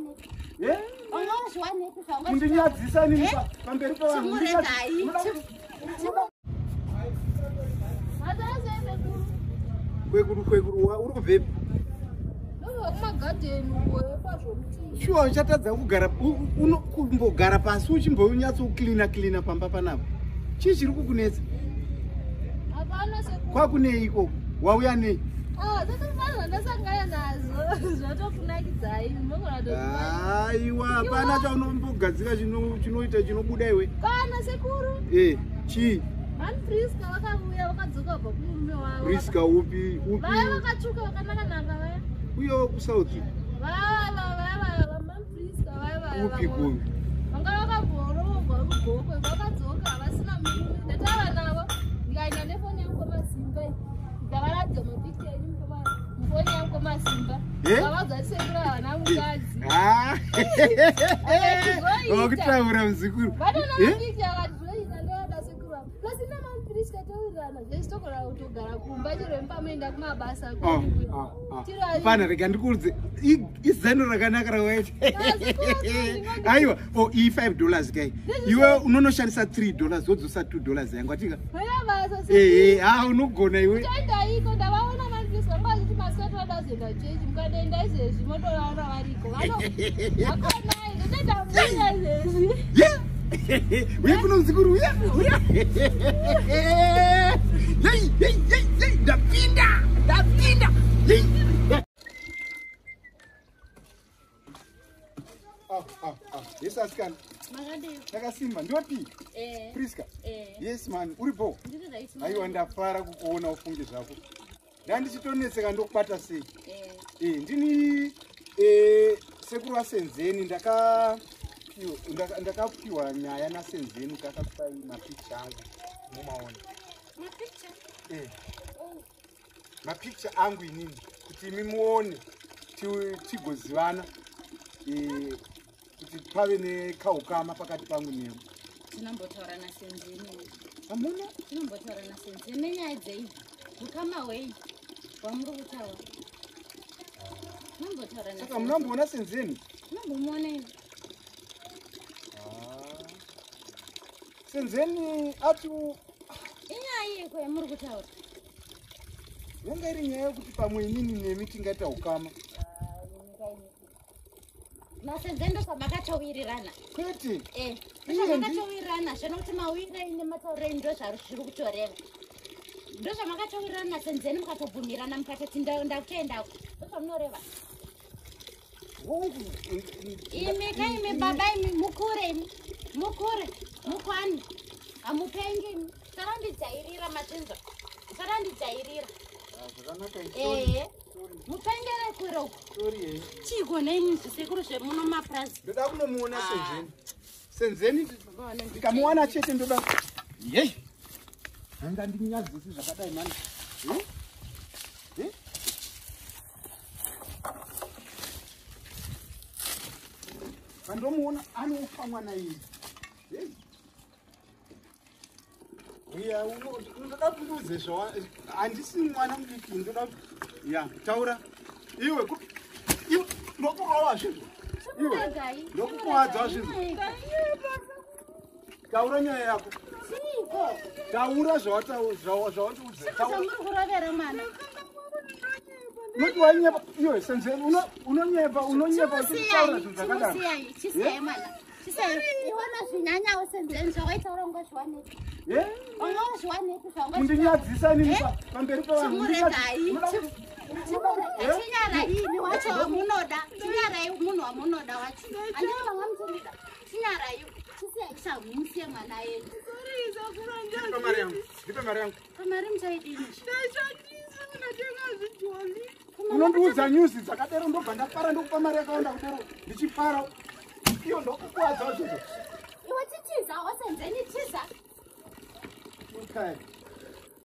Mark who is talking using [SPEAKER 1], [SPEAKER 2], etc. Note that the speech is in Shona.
[SPEAKER 1] ungazviwanepi? Ungazviwanepi zvaunga
[SPEAKER 2] Kundinyadzisa inini pamberi pavanhu.
[SPEAKER 1] Chimuregai.
[SPEAKER 2] Kwekuru kwekuru uri kubvepi? Shuwa uchatadza kugara kumbogara pasi uchimbonyatsoklina klina pamba panapa. Chii chiri kukunetsa? Kwakunei ikoko? Wauya nei? Aiwa, hapana chaunombogadzira chinoita chinobuda iwe.
[SPEAKER 3] Kana sekuru.
[SPEAKER 2] Eh, chii?
[SPEAKER 3] Mani Priska vakauya vakadzoka kubva kumurume wavo.
[SPEAKER 2] Priska upi? Upi?
[SPEAKER 3] Vaya vakatsvuka vakanaka naka vaya.
[SPEAKER 2] Uyo kuSouth.
[SPEAKER 3] Vaya vaya vaya Mani Priska vaya vaya.
[SPEAKER 2] Upi kuyu?
[SPEAKER 3] Vanga vakamboroorwa kuGokwe vakadzoka havasina murume. Ndataura navo ndikaenda nefoni yangu kwamasimba. Ndavaratidza mapicha enyu mufoni yangu kwamasimba. Ndavadza sekuru havana mukadzi.
[SPEAKER 2] Ah. Wakutaura muzukuru.
[SPEAKER 3] Vatoona mapicha vakati zvoita ndoda sekuru ava. Pasina Mani Priska taurirana zvese togona kutogara kumba chero pamuenda kumabasa kwedu.
[SPEAKER 2] Pana rega ndikuudze izano rakanaka rawaita. Aiwa, oh iyi $5 kai. Iwe unonoshandisa $3 wodzosa $2 yangu atika. Eh eh, ah unogona iwe.
[SPEAKER 3] Toenda iko ndavaona Mani Priska vanga vachiti masikati vada kuzoenda chechi mukandoenda izvezvi motovaona variko. Vakonai ndotoenda mbuya izvezvi.
[SPEAKER 2] Yeah. Uya kuno muzukuru uya uya. Yei yei yei yei ndapinda ndapinda. Yei. Yes asikana.
[SPEAKER 1] Makadii?
[SPEAKER 2] Takasimba ndopi?
[SPEAKER 1] Eh.
[SPEAKER 2] Priska.
[SPEAKER 1] Eh.
[SPEAKER 2] Yes man, uripo?
[SPEAKER 1] Ndiri right.
[SPEAKER 2] Aiwa ndafara kukuona ufunge zvako. Ndandichitonetseka ndokubata sei?
[SPEAKER 1] Eh.
[SPEAKER 2] Eh, ndini sekuru vaSenzeni ndakapiwa nyaya naSenzeni takakupai mapicha angu mumaona.
[SPEAKER 1] Mapicha?
[SPEAKER 2] Eh. Mapicha angu inini kuti imi muone tigozivana kuti pave nekaukama pakati pangu newe.
[SPEAKER 1] Tinombotaura naSenzeni.
[SPEAKER 2] Hamuna?
[SPEAKER 1] Tinombotaura naSenzeni nenyaya dzei? Ukama hwei hwamuri kutaura? Tinombotaura naSenzeni.
[SPEAKER 2] Saka munamboona Senzeni?
[SPEAKER 1] Tinombomuona ini.
[SPEAKER 2] Senzeni ati
[SPEAKER 1] inyaya yeko yamuri kutaura?
[SPEAKER 2] Yanga iri nyaya yekuti pamwe inini nemi tingaita ukama.
[SPEAKER 1] NaSenzeni ndozvamakatowirirana.
[SPEAKER 2] Kwete.
[SPEAKER 1] Eh, ndozvamakatowirirana zvino kuti mawirei nemataurei ndozvazviri kutoreva. Ndozvamakatowirirana naSenzeni mukatobvumirana mukatoti ndakutoendako. Ndozvamunoreva. Imi ka imi baba imi mukure imi. Mukure, mukwane. Hamupengi imi. Sarandijairira machinzwa. Sarandijairira.
[SPEAKER 2] Zvakanaka
[SPEAKER 1] Eh. Mupengere kure uko.
[SPEAKER 2] Sorry.
[SPEAKER 1] Chiko nei zvisekuru zvemuno mapurazi?
[SPEAKER 2] Ndoda kunomuona Senzeni. Senzeni ndikamuwana chete ndoda. Yei. Hanga ndinyadzisi zvakadai mani. Eh? Pandomuona anofa mwana iyi. Uya unoda kundiudze zvawa handisi mwana mudiki ndoda ya taura iwe iwe ndokurova zvinhu iwe ndokukuwadza zvinhu taura nyaya yako taura zvawatiudza
[SPEAKER 1] Zvamuri kurovera mwana
[SPEAKER 2] unoti wainyepa iwe Senzeni unonyepa unonyepa uchitaura zvinhu zvakadaro
[SPEAKER 1] chisiyai mwana chisiyai iwona zvinyanyawo Senzeni zvakaitaura ungazviwanepi ungazviwanepi
[SPEAKER 2] kundinyadzisa inini pamberi pavanhu.
[SPEAKER 1] Chimuregai chinyarai ini wacho wamunoda chinyarai munhu wamunoda wacho andii vanga muchindida chinyarai chisiyai chamusiye mwana yenyu.
[SPEAKER 2] Ndipe mari yangu ndipe mari yangu.
[SPEAKER 1] Pamari muchaidini?
[SPEAKER 2] Unondiudza nyuzi dzakadero ndobva ndafara ndokupa mari yakawanda kudero ndichifara iyo ndokukuwadza izvozvo.
[SPEAKER 1] Iwe chitiza waSenzeni tiza.
[SPEAKER 2] Okay.